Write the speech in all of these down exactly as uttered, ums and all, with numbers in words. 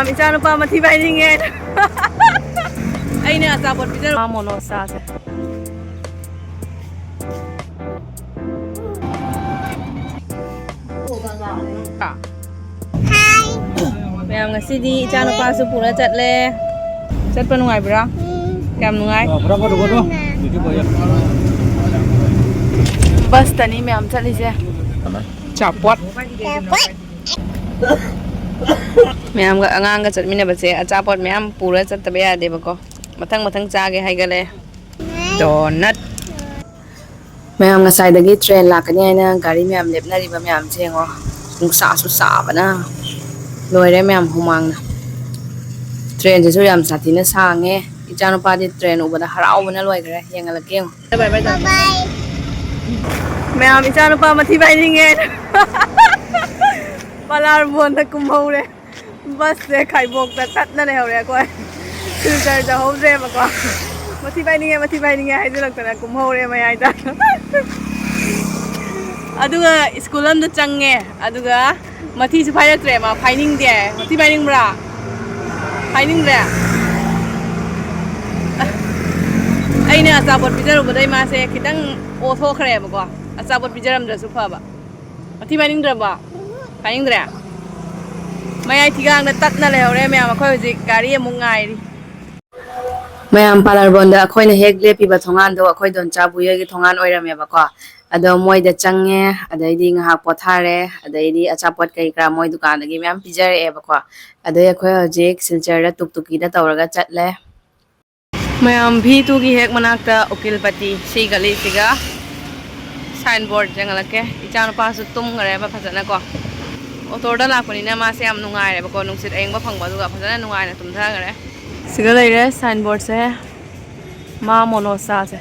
ꯏꯆꯥꯅꯨꯄꯥ ꯃꯊꯤ ꯐꯥꯏꯅꯤꯡꯉꯦ꯫ ꯑꯩꯅ ꯑꯆꯥꯄꯣꯠ ꯄꯤꯖꯔ-, ꯃꯥ ꯃꯣꯅꯣ ꯆꯥꯁꯦ꯫ ꯃꯌꯥꯝ, ꯉꯁꯤꯗꯤ ꯏꯆꯥꯅꯨꯄꯥꯁꯨ ꯄꯨꯔ ꯆꯠꯂꯦ꯫ ꯆꯠꯄ ꯅꯨꯡꯉꯥꯏꯕ꯭ꯔꯥ? ꯌꯥꯝ ꯅꯨꯡꯉꯥꯏ꯫ ꯕꯁꯇꯅꯤ ꯃꯌꯥꯝ ꯆꯠꯂꯤꯁꯦ꯫ ꯑꯆꯥꯄꯣꯠ꯫ ꯃꯌꯥꯝꯒ, ꯑꯉꯥꯡꯒ ꯆꯠꯃꯤꯟꯅꯕꯁꯦ ꯑꯆꯥꯄꯣꯠ ꯃꯌꯥꯝ ꯄꯨꯔ ꯆꯠꯇꯕ ꯌꯥꯗꯦꯕꯀꯣ꯫ ꯃꯊꯪ ꯃꯊꯪ ꯆꯥꯒꯦ ꯍꯥꯏꯒꯠꯂꯦ꯫ ꯗꯣꯅꯠ꯫ ꯃꯌꯥꯝ, ꯉꯁꯥꯏꯗꯒꯤ ꯇ꯭ꯔꯦꯟ ꯂꯥꯛꯀꯅꯤ ꯍꯥꯏꯅ ꯒꯥꯔꯤ ꯃꯌꯥꯝ ꯂꯦꯞꯅꯔꯤꯕ ꯃꯌꯥꯝꯁꯦ ꯌꯦꯡꯉꯣ꯫ ꯅꯨꯡꯁꯥꯁꯨ ꯁꯥꯕꯅ ꯂꯣꯏꯔꯦ ꯃꯌꯥꯝ, ꯍꯨꯃꯥꯡꯅ꯫ ꯇ꯭ꯔꯦꯟꯁꯤꯁꯨ ꯌꯥꯝ ꯁꯥꯊꯤꯅ ꯁꯥꯡꯉꯦ꯫ ꯏꯆꯥꯅꯨꯄꯥꯗꯤ ꯇ꯭ꯔꯦꯟ ꯎꯕꯗ ꯍꯔꯥꯎꯕꯅ ꯂꯣꯏꯈ꯭ꯔꯦ꯫ ꯌꯦꯡꯍꯜꯂꯛꯀꯦ ꯌꯦꯡꯉꯣ꯫ ꯃꯌꯥꯝ, ꯏꯆꯥꯅꯨꯄꯥ ꯃꯊꯤ ꯐꯥꯏꯅꯤꯡꯉꯦ꯫ ꯄꯂꯥꯔꯕꯣꯟꯗ ꯀꯨꯝꯍꯧꯔꯦ꯫ ꯕꯁꯁꯦ ꯈꯥꯏꯕꯣꯛꯇ ꯇꯠꯅ ꯂꯩꯍꯧꯔꯦ ꯑꯩꯈꯣꯏ꯫ ꯁꯤꯜꯆꯔ ꯆꯠꯍꯧꯗ꯭ꯔꯦꯕꯀꯣ꯫ ꯃꯊꯤ ꯐꯥꯏꯅꯤꯡꯉꯦ, ꯃꯊꯤ ꯐꯥꯏꯅꯤꯡꯉꯦ ꯍꯥꯏꯖꯤꯜꯂꯛꯇꯅ ꯀꯨꯝꯍꯧꯔꯦ ꯃꯌꯥꯏꯗ꯫ ꯑꯗꯨꯒ ꯁ꯭ꯀꯨꯜ ꯑꯝꯗ ꯆꯪꯉꯦ, ꯑꯗꯨꯒ ꯃꯊꯤꯁꯨ ꯐꯥꯏꯔꯛꯇ꯭ꯔꯦ꯫ ꯃꯥ ꯐꯥꯏꯅꯤꯡꯗꯦ꯫ ꯃꯊꯤ ꯐꯥꯏꯅꯤꯡꯕ꯭ꯔꯥ? ꯐꯥꯏꯅꯤꯡꯗ꯭ꯔꯦ? ꯑꯩꯅ ꯑꯆꯥꯄꯣꯠ ꯄꯤꯖꯔꯨꯕꯗꯩ ꯃꯥꯁꯦ ꯈꯤꯇꯪ ꯑꯣꯊꯣꯛꯈ꯭ꯔꯦꯕꯀꯣ꯫ ꯑꯆꯥꯄꯣꯠ ꯄꯤꯖꯔꯝꯗ꯭ꯔꯁꯨ ꯐꯕ꯫ ꯃꯊꯤ ꯐꯥꯏꯅꯤꯡꯗ꯭ꯔꯕꯣ? ꯐꯥꯏꯅꯤꯡꯗ꯭ꯔꯦ? ꯃꯌꯥꯏ ꯊꯤꯒꯥꯡꯗ ꯇꯠꯅ ꯂꯩꯍꯧꯔꯦ ꯃꯌꯥꯝ꯫ ꯑꯩꯈꯣꯏ ꯍꯧꯖꯤꯛ ꯒꯥꯔꯤ ꯑꯃꯨꯛ ꯉꯥꯏꯔꯤ꯫ ꯃꯌꯥꯝ, ꯄꯥꯂꯔꯕꯣꯟꯗ ꯑꯩꯈꯣꯏꯅ ꯍꯦꯛ ꯂꯦꯞꯄꯤꯕ ꯊꯣꯡꯒꯥꯟꯗꯣ ꯑꯩꯈꯣꯏ ꯗꯣꯟꯆꯥ ꯕꯨꯌꯣꯏꯒꯤ ꯊꯣꯡꯒꯥꯟ ꯑꯣꯏꯔꯝꯃꯦꯕꯀꯣ꯫ ꯑꯗꯣ ꯃꯣꯏꯗ ꯆꯪꯉꯦ, ꯑꯗꯩꯗꯤ ꯉꯥꯏꯍꯥꯛ ꯄꯣꯊꯥꯔꯦ, ꯑꯗꯩꯗꯤ ꯑꯆꯥꯄꯣꯠ ꯀꯩ ꯀꯔꯥ ꯃꯣꯏ ꯗꯨꯀꯥꯟꯗꯒꯤ ꯃꯌꯥꯝ ꯄꯤꯖꯔꯛꯑꯦꯕꯀꯣ꯫ ꯑꯗꯩ ꯑꯩꯈꯣꯏ ꯍꯧꯖꯤꯛ ꯁꯤꯜꯆꯔꯗ ꯇꯨꯛꯇꯨꯀꯤꯗ ꯇꯧꯔꯒ ꯆꯠꯂꯦ꯫ ꯃꯌꯥꯝ, ꯚꯤ ꯇꯨꯒꯤ ꯍꯦꯛ ꯃꯅꯥꯛꯇ ꯎꯀꯤꯜꯄꯇꯤ, ꯁꯤ ꯒꯂꯤꯁꯤꯒ꯫ ꯁꯥꯏꯟ ꯕꯣꯔꯗ ꯌꯦꯡꯍꯜꯂꯛꯀꯦ꯫ ꯏꯆꯥꯅꯨꯄꯥꯁꯨ ꯇꯨꯝꯈ꯭ꯔꯦꯕ ꯐꯖꯅꯀꯣ꯫ ꯑꯣꯇꯣꯗ ꯂꯥꯛꯄꯅꯤꯅ ꯃꯥꯁꯦ ꯌꯥꯝ ꯅꯨꯡꯉꯥꯏꯔꯦꯕꯀꯣ, ꯅꯨꯡꯁꯤꯠ ꯑꯌꯤꯡꯕ ꯐꯪꯕ, ꯑꯗꯨꯒ ꯐꯖꯅ ꯅꯨꯡꯉꯥꯏꯅ ꯇꯨꯝꯊꯈ꯭ꯔꯦ꯫ ꯁꯤꯗ ꯂꯩꯔꯦ ꯁꯥꯏꯟ ꯕꯣꯔꯗꯁꯦ, ꯃꯥ ꯃꯣꯅꯣꯁꯥꯁꯦ꯫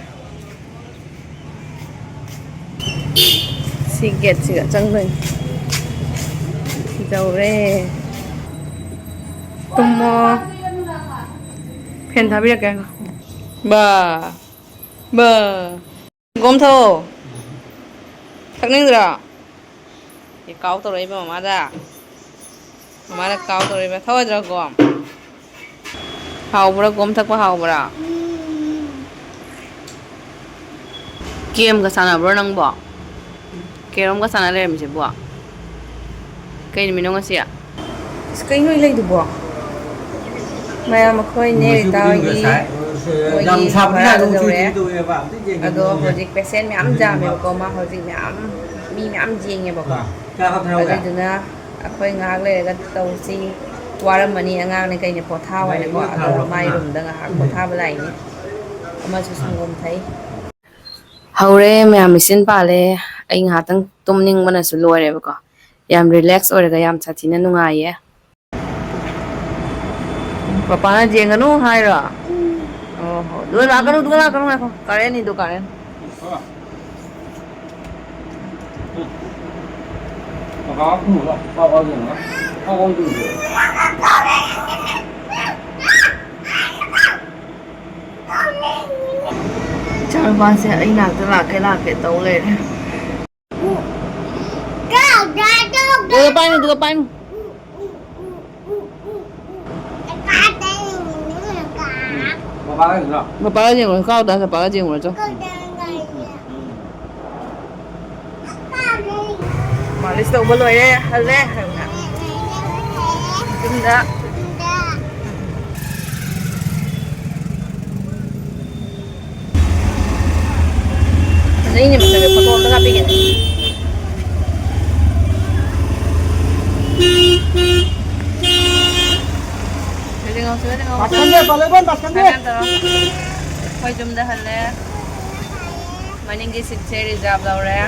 ꯁꯤ ꯒꯦꯠꯁꯤꯒ ꯆꯪꯗꯣꯏꯅꯤ꯫ ꯌꯧꯔꯦ꯫ ꯇꯨꯝꯃꯣ꯫ ꯐꯦꯟ ꯊꯥꯕꯤꯔꯛꯀꯦ꯫ ꯕꯥ꯫ ꯕꯥ꯫ ꯁꯪꯒꯣꯝ ꯊꯛꯑꯣ꯫ ꯊꯛꯅꯤꯡꯗ꯭ꯔꯣ? ꯑꯦ, ꯀꯥꯎ ꯇꯧꯔꯛꯏꯕ ꯃꯃꯥꯗ꯫ ꯃꯃꯥꯅ ꯀꯥꯎꯗꯧꯔꯤꯕ ꯊꯧꯔꯗ꯭ꯔꯒꯣ? ꯍꯥꯎꯕ꯭ꯔꯥ? ꯒꯣꯝ ꯊꯛꯄ ꯍꯥꯎꯕ꯭ꯔꯥ? ꯒꯦꯝꯒ ꯁꯥꯟꯅꯕ꯭ꯔꯣ ꯅꯪꯕꯣ? ꯀꯦꯔꯣꯝꯒ ꯁꯥꯟꯅ ꯂꯩꯔꯝꯃꯤꯁꯤꯕꯣ? ꯀꯩ ꯅꯨꯃꯤꯠꯅꯣ ꯉꯁꯤ? ꯏꯁ, ꯀꯩꯅꯣ ꯏ ꯂꯩꯗꯨꯕꯣ? ꯃꯌꯥꯝ ꯑꯩꯈꯣꯏꯅꯦ, ꯉꯁꯤꯕꯨꯗꯤ ꯔꯤꯇꯥ ꯍꯣꯏꯒꯤ, ꯉꯁꯥꯏ, ꯃꯣꯏꯒꯤ ꯌꯥꯝ ꯁꯥꯕꯗꯤ ꯚꯔꯥꯗꯣ ꯁꯥꯗꯦ, ꯌꯧꯔꯦ꯫ ꯎꯆꯤ ꯎꯆꯤ ꯇꯧꯋꯦꯕ, ꯑꯝꯇ ꯌꯦꯡꯒꯦ ꯑꯗꯣ ꯌꯦꯡꯒꯦ꯫ ꯍꯧꯖꯤꯛ ꯄꯦꯁꯦꯟ ꯃꯌꯥꯝ ꯎꯝ, ꯌꯥꯝꯃꯦꯕꯀꯣ, ꯃꯥ ꯍꯧꯖꯤꯛ ꯃꯌꯥꯝ, ꯃꯤ ꯃꯌꯥꯝ ꯌꯦꯡꯉꯦꯕꯀꯣ꯫ ꯑꯥ, ꯆꯥ ꯈꯛ ꯊꯛꯍꯧꯔꯦ? ꯑꯗꯨꯗꯨꯅ ꯑꯩꯈꯣꯏ ꯉꯥꯏꯍꯥꯛ ꯂꯩꯔꯒ ꯇꯧꯁꯤ, ꯋꯥꯔꯝꯃꯅꯤ ꯑꯉꯥꯡꯅꯦ ꯀꯩꯅꯦ, ꯄꯣꯊꯥꯎ ꯍꯥꯏꯅꯀꯣ꯫ ꯑꯗꯣ ꯃꯥꯏ ꯔꯨꯝꯗ ꯉꯥꯏꯍꯥꯛ ꯄꯣꯊꯥꯕ ꯂꯥꯛꯏꯅꯦ꯫ ꯑꯃꯁꯨ ꯁꯪꯒꯣꯝ ꯊꯛꯏ꯫ ꯍꯧꯔꯦ ꯃꯌꯥꯝ, ꯃꯦꯆꯤꯟ ꯄꯥꯜꯂꯦ꯫ ꯑꯩ ꯉꯥꯏꯍꯥꯛꯇꯪ ꯇꯨꯝꯅꯤꯡꯕꯅꯁꯨ ꯂꯣꯏꯔꯦꯕꯀꯣ꯫ ꯌꯥꯝ ꯔꯤꯂꯦꯛꯁ ꯑꯣꯏꯔꯒ ꯌꯥꯝ ꯁꯥꯊꯤꯅ ꯅꯨꯡꯉꯥꯏꯌꯦ꯫ ꯄꯄꯥꯅ ꯌꯦꯡꯒꯅꯨ ꯍꯥꯏꯔꯣ? ꯑꯣ ꯍꯣ, ꯑꯗꯨꯒ ꯂꯥꯛꯀꯅꯨ, ꯑꯗꯨꯒ ꯂꯥꯛꯀꯅꯨ, ꯉꯥꯏꯈꯣ꯫ ꯀꯥꯔꯦꯟꯅꯤ ꯑꯗꯨ, ꯀꯥꯔꯦꯟ꯫ ꯏꯆꯥꯅꯨꯄꯥꯁꯦ ꯑꯩ ꯅꯥꯛꯇ ꯂꯥꯛꯀꯦ ꯂꯥꯛꯀꯦ ꯇꯧ ꯂꯩꯔꯦ꯫ ꯑꯗꯨꯒ ꯄꯥꯏꯅꯨ, ꯑꯗꯨꯒ ꯄꯥꯏꯅꯨ꯫ ꯕꯕꯥꯒ ꯌꯦꯡꯉꯨꯔꯣ, ꯀꯥꯎꯗ ꯕꯕꯥꯒ ꯌꯦꯡꯉꯨꯔꯣ ꯆꯣ꯫ ꯃꯥꯂꯤꯁ ꯇꯧꯕ ꯂꯣꯏꯔꯦ, ꯍꯜꯂꯦ꯫ ꯌꯨꯝꯗ꯫ ꯐꯖꯩꯅꯦ ꯃꯁꯛꯁꯦ, ꯐꯣꯇꯣ ꯑꯝꯇ ꯀꯥꯞꯄꯤꯒꯦ꯫ ꯁꯤꯗ ꯉꯥꯎ, ꯁꯤꯗ ꯉꯥꯎ꯫ ꯕꯥꯁꯀꯟꯗꯦ, ꯄꯥꯂꯦꯕꯟ, ꯕꯥꯁꯀꯟꯗꯦ꯫ ꯁꯨꯃꯥꯏꯅ ꯇꯧꯔꯣ꯫ ꯑꯩꯈꯣꯏ ꯌꯨꯝꯗ ꯍꯜꯂꯦ꯫ ꯃꯅꯤꯡꯒꯤ ꯁꯤꯠꯁꯦ ꯔꯤꯖꯥꯕ ꯂꯧꯔꯦ꯫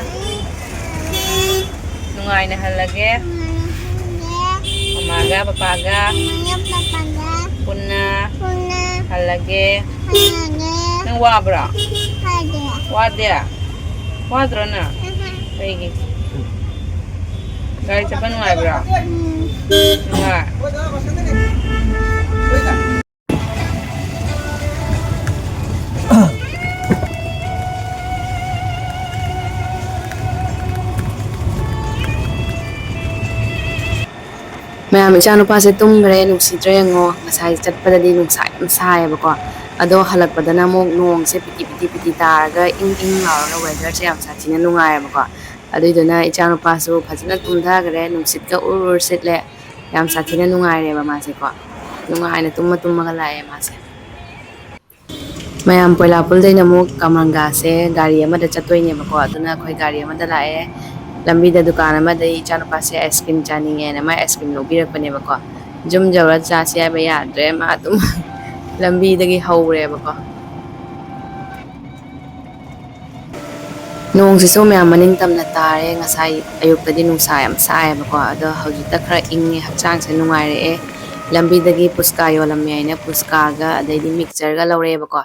ꯅꯨꯡꯉꯥꯏꯅ ꯍꯜꯂꯒꯦ꯫ ꯃꯃꯥꯒ ꯄꯄꯥꯒ ꯄꯨꯟꯅ ꯍꯜꯂꯒꯦ꯫ ꯅꯪ ꯋꯥꯕ꯭ꯔꯣ? ꯋꯥꯗꯦ? ꯋꯥꯗ꯭ꯔꯣ ꯅꯪ? ꯀꯩꯒꯤ? ꯒꯥꯔꯤ ꯆꯠꯄ ꯅꯨꯡꯉꯥꯏꯕ꯭ꯔꯣ? ꯅꯨꯡꯉꯥꯏ꯫ ꯃꯌꯥꯝ, ꯏꯆꯥꯅꯨꯄꯥꯁꯦ ꯇꯨꯝꯈ꯭ꯔꯦ, ꯅꯨꯡꯁꯤꯗ꯭ꯔꯦ ꯌꯦꯡꯉꯣ꯫ ꯉꯁꯥꯏ ꯆꯠꯄꯗꯗꯤ ꯅꯨꯡꯁꯥ ꯌꯥꯝ ꯁꯥꯏꯌꯦꯕꯀꯣ, ꯑꯗꯣ ꯍꯜꯂꯛꯄꯗꯅ ꯑꯃꯨꯛ ꯅꯣꯡꯁꯦ ꯄꯤꯇꯤ ꯄꯤꯇꯤ ꯄꯤꯇꯤ ꯇꯥꯔꯒ ꯏꯪ ꯏꯪ ꯂꯥꯎꯔꯒ weatherꯁꯦ ꯌꯥꯝ ꯁꯥꯊꯤꯅ ꯅꯨꯡꯉꯥꯏꯌꯦꯕꯀꯣ꯫ ꯑꯗꯨꯏꯗꯨꯅ ꯏꯆꯥꯅꯨꯄꯥꯁꯨ ꯐꯖꯅ ꯇꯨꯝꯊꯈ꯭ꯔꯦ, ꯅꯨꯡꯁꯤꯠꯀ ꯎꯔ ꯎꯔ ꯁꯤꯠꯂꯦ, ꯌꯥꯝ ꯁꯥꯊꯤꯅ ꯅꯨꯡꯉꯥꯏꯔꯦꯕ ꯃꯥꯁꯦꯀꯣ꯫ ꯅꯨꯡꯉꯥꯏꯅ ꯇꯨꯝꯃ ꯇꯨꯝꯃꯒ ꯂꯥꯛꯑꯦ ꯃꯥꯁꯦ꯫ ꯃꯌꯥꯝ, ꯄꯣꯏꯂꯥꯄꯨꯜꯗꯩꯅ ꯑꯃꯨꯛ ꯀꯃꯪꯒꯥꯁꯦ ꯒꯥꯔꯤ ꯑꯃꯗ ꯆꯠꯇꯣꯏꯅꯦꯕꯀꯣ, ꯑꯗꯨꯅ ꯑꯩꯈꯣꯏ ꯒꯥꯔꯤ ꯑꯃꯗ ꯂꯥꯛꯑꯦ꯫ ꯂꯝꯕꯤꯗ ꯗꯨꯀꯥꯟ ꯑꯃꯗꯩ ꯏꯆꯥꯅꯨꯄꯥꯁꯦ ice cream ꯆꯥꯅꯤꯡꯉꯦꯅ ꯃꯥꯏ ice cream ꯂꯧꯕꯤꯔꯛꯄꯅꯦꯕꯀꯣ꯫ ꯌꯨꯝ ꯌꯧꯔ ꯆꯥꯁꯤ ꯍꯥꯏꯕ ꯌꯥꯗ꯭ꯔꯦ, ꯃꯥ ꯑꯗꯨꯝ ꯂꯝꯕꯤꯗꯒꯤ ꯍꯧꯔꯦꯕꯀꯣ꯫ ꯅꯣꯡꯁꯤꯁꯨ ꯃꯌꯥꯝ ꯃꯅꯤꯡ ꯇꯝꯅ ꯇꯥꯔꯦ꯫ ꯉꯁꯥꯏ ꯑꯌꯨꯛꯇꯗꯤ ꯅꯨꯡꯁꯥ ꯌꯥꯝ ꯁꯥꯏꯌꯦꯕꯀꯣ, ꯑꯗꯣ ꯍꯧꯖꯤꯛꯇ ꯈꯔ ꯏꯪꯉꯦ, ꯍꯛꯆꯥꯡꯁꯦ ꯅꯨꯡꯉꯥꯏꯔꯛꯑꯦ꯫ ꯂꯝꯕꯤꯗꯒꯤ ꯄꯨꯁꯀꯥ ꯌꯣꯜꯂꯝꯃꯦ ꯍꯥꯏꯅ ꯄꯨꯁꯀꯥꯒ ꯑꯗꯩꯗꯤ mixtureꯒ ꯂꯧꯔꯛꯑꯦꯕꯀꯣ꯫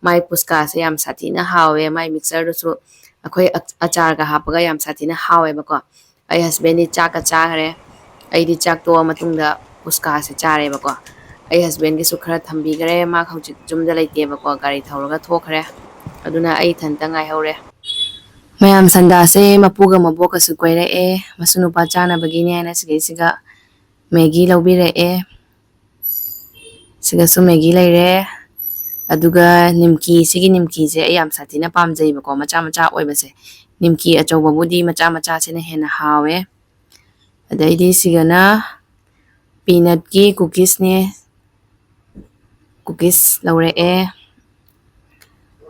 ꯃꯥꯏ ꯄꯨꯁꯀꯥꯁꯦ ꯌꯥꯝ ꯁꯥꯊꯤꯅ ꯍꯥꯎꯋꯦ, ꯃꯥꯏ mixtureꯗꯨꯁꯨ ꯑꯩꯈꯣꯏ ꯑꯆꯥꯔꯒ ꯍꯥꯞꯄꯒ ꯌꯥꯝ ꯁꯥꯊꯤꯅ ꯍꯥꯎꯋꯦꯕꯀꯣ꯫ ꯑꯩ husbandꯗꯤ ꯆꯥꯛꯀ ꯆꯥꯈ꯭ꯔꯦ꯫ ꯑꯩꯗꯤ ꯆꯥꯛ ꯇꯣꯛꯑ ꯃꯇꯨꯡꯗ ꯄꯨꯁꯀꯥꯁꯦ ꯆꯥꯔꯦꯕꯀꯣ꯫ ꯑꯩ husbandꯒꯤꯁꯨ ꯈꯔ ꯊꯝꯕꯤꯈ꯭ꯔꯦ, ꯃꯥ ꯍꯧꯖꯤꯛ ꯌꯨꯝꯗ ꯂꯩꯇꯦꯕꯀꯣ, ꯒꯥꯔꯤ ꯊꯧꯔꯒ ꯊꯣꯛꯈ꯭ꯔꯦ꯫ ꯑꯗꯨꯅ ꯑꯩ ꯏꯊꯟꯇ ꯉꯥꯏꯍꯧꯔꯦ꯫ ꯃꯌꯥꯝ, ꯁꯟꯗꯥꯁꯦ ꯃꯄꯨꯒ ꯃꯕꯣꯛꯀꯁꯨ ꯀꯣꯏꯔꯛꯑꯦ, ꯃꯁꯨ ꯅꯨꯄꯥ ꯆꯥꯅꯕꯒꯤꯅꯦ ꯍꯥꯏꯅ ꯁꯤꯗꯩꯁꯤꯒ ꯃꯦꯒꯤ ꯂꯧꯕꯤꯔꯛꯑꯦ꯫ ꯁꯤꯗꯁꯨ ꯃꯦꯒꯤ ꯂꯩꯔꯦ꯫ ꯑꯗꯨꯒ ꯅꯤꯝꯀꯤ, ꯁꯤꯒꯤ ꯅꯤꯝꯀꯤꯁꯦ ꯑꯩ ꯌꯥꯝ ꯁꯥꯊꯤꯅ ꯄꯥꯝꯖꯩꯕꯀꯣ, ꯃꯆꯥ ꯃꯆꯥ ꯑꯣꯏꯕꯁꯦ꯫ ꯅꯤꯝꯀꯤ ꯑꯆꯧꯕꯕꯨꯗꯤ ꯃꯆꯥ ꯃꯆꯥꯁꯤꯅ ꯍꯦꯟꯅ ꯍꯥꯎꯋꯦ꯫ ꯑꯗꯩꯗꯤ ꯁꯤꯒꯅ peanutꯀꯤ cookieesꯅꯦ꯫ Cookies ꯂꯧꯔꯛꯑꯦ꯫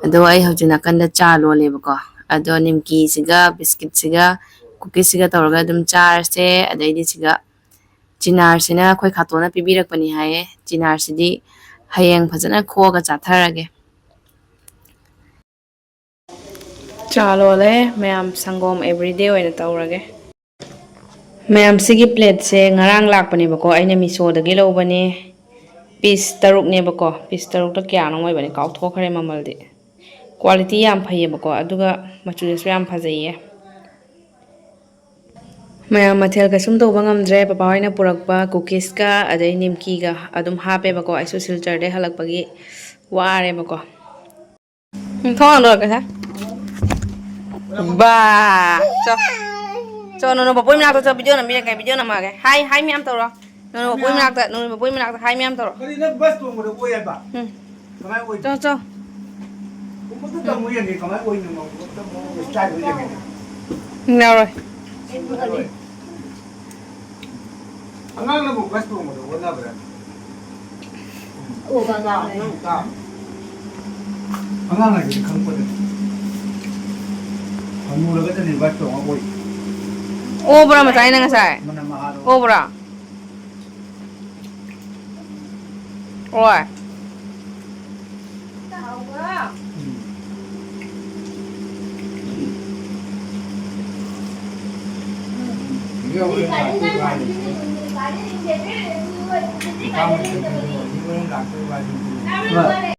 ꯑꯗꯣ ꯑꯩ ꯍꯧꯖꯤꯛ ꯅꯥꯀꯟꯗ ꯆꯥ ꯂꯣꯜꯂꯦꯕꯀꯣ꯫ ꯑꯗꯣ ꯅꯤꯝꯀꯤꯁꯤꯒ ꯕꯤꯁꯀꯤꯠꯁꯤꯒ ꯀꯨꯀꯤꯁꯁꯤꯒ ꯇꯧꯔꯒ ꯑꯗꯨꯝ ꯆꯥꯔꯁꯦ꯫ ꯑꯗꯩꯗꯤ ꯁꯤꯒ ꯆꯤꯅꯥꯔꯁꯤꯅ ꯑꯩꯈꯣꯏ ꯈꯥꯇꯣꯟꯅ ꯄꯤꯕꯤꯔꯛꯄꯅꯤ ꯍꯥꯏꯌꯦ꯫ ꯆꯤꯅꯥꯔꯁꯤꯗꯤ ꯍꯌꯦꯡ ꯐꯖꯅ ꯈꯣꯛꯑꯒ ꯆꯥꯊꯔꯒꯦ꯫ ꯆꯥ ꯂꯣꯜꯂꯦ ꯃꯌꯥꯝ, ꯁꯪꯒꯣꯝ everyday ꯑꯣꯏꯅ ꯇꯧꯔꯒꯦ꯫ ꯃꯌꯥꯝ, ꯁꯤꯒꯤ plateꯁꯦ ꯉꯔꯥꯡ ꯂꯥꯛꯄꯅꯦꯕꯀꯣ, ꯑꯩꯅ Meeshoꯗꯒꯤ ꯂꯧꯕꯅꯦ꯫ Piece ꯇꯔꯨꯛꯅꯦꯕꯀꯣ, piece ꯇꯔꯨꯛꯇ ꯀꯌꯥꯅꯣ ꯑꯣꯏꯕꯅꯤ ꯀꯥꯎꯊꯣꯛꯈ꯭ꯔꯦ ꯃꯃꯜꯗꯤ꯫ Quality ꯌꯥꯝ ꯐꯩꯌꯦꯕꯀꯣ, ꯑꯗꯨꯒ ꯃꯆꯨꯗꯁꯨ ꯌꯥꯝ ꯐꯖꯩꯌꯦ꯫ ꯃꯌꯥꯝ, ꯃꯊꯦꯜ ꯀꯩꯁꯨꯝ ꯇꯧꯕ ꯉꯝꯗ꯭ꯔꯦ꯫ ꯄꯄꯥ ꯍꯣꯏꯅ ꯄꯨꯔꯛꯄ cookieesꯀ ꯑꯗꯩ ꯅꯤꯝꯀꯤꯒ ꯑꯗꯨꯝ ꯍꯥꯞꯄꯦꯕꯀꯣ꯫ ꯑꯩꯁꯨ ꯁꯤꯜꯆꯔꯗꯩ ꯍꯜꯂꯛꯄꯒꯤ ꯋꯥꯔꯦꯕꯀꯣ꯫ ꯎꯝ, ꯊꯣꯡ ꯍꯥꯡꯗꯣꯔꯛꯀꯦꯁꯦ꯫ ꯕꯥ꯫ ꯆꯣ꯫ ꯆꯣ, ꯅꯣ, ꯅꯣ, ꯕꯕꯣꯏ ꯃꯅꯥꯛꯇ ꯆꯣ, video ꯅꯝꯕꯤꯔꯛꯀꯦ, video ꯅꯝꯃꯛꯑꯒꯦ꯫ Hi, hi ꯃꯌꯥꯝ ꯇꯧꯔꯣ꯫ ꯅꯪ ꯕꯣꯏ ꯃꯅꯥꯛꯇ, ꯅꯪ ꯕꯣꯏ ꯃꯅꯥꯛꯇ ꯍꯥꯏ ꯃꯌꯥꯝ ꯇꯧꯔꯣ꯫ ꯀꯔꯤ ꯅꯪ ꯕꯁ ꯇꯣꯡꯕꯗ ꯑꯣꯏ ꯍꯥꯏꯕ? ꯎꯝ꯫ ꯀꯃꯥꯏꯅ ꯑꯣꯏ? ꯆꯣ, ꯆꯣ꯫ ꯀꯨꯝꯕꯗꯨ ꯇꯝꯃꯨ ꯌꯦꯡꯒꯦ, ꯀꯃꯥꯏꯅ ꯑꯣꯏꯅꯣ? ꯇꯝꯃꯨ, style ꯗꯨ ꯌꯦꯡꯒꯦ꯫ ꯌꯥꯔꯣꯏ꯫ ꯑꯉꯥꯡꯅꯕꯨ ꯕꯁ ꯇꯣꯡꯕꯗ ꯑꯣꯟꯅꯕ꯭ꯔꯥ? ꯑꯣ, ꯕꯕꯥ, ꯑꯉꯥꯡ ꯇꯥ꯫ ꯑꯉꯥꯡ ꯍꯥꯏꯕꯗꯤ ꯈꯪꯄꯣꯠꯇꯦ꯫ ꯍꯅꯨꯔꯒꯗꯅꯦ ꯕꯁ ꯇꯣꯡꯉ ꯑꯣꯏ꯫ ꯑꯣꯕ꯭ꯔꯥ ꯃꯇꯥꯏꯅ ꯉꯁꯥꯏ? ꯃꯅꯝ ꯃꯍꯥꯗꯣ꯫ ꯑꯣꯕ꯭ꯔꯥ? ꯑꯣꯏ꯫ ꯎꯝ꯫ ꯍꯣꯏ꯫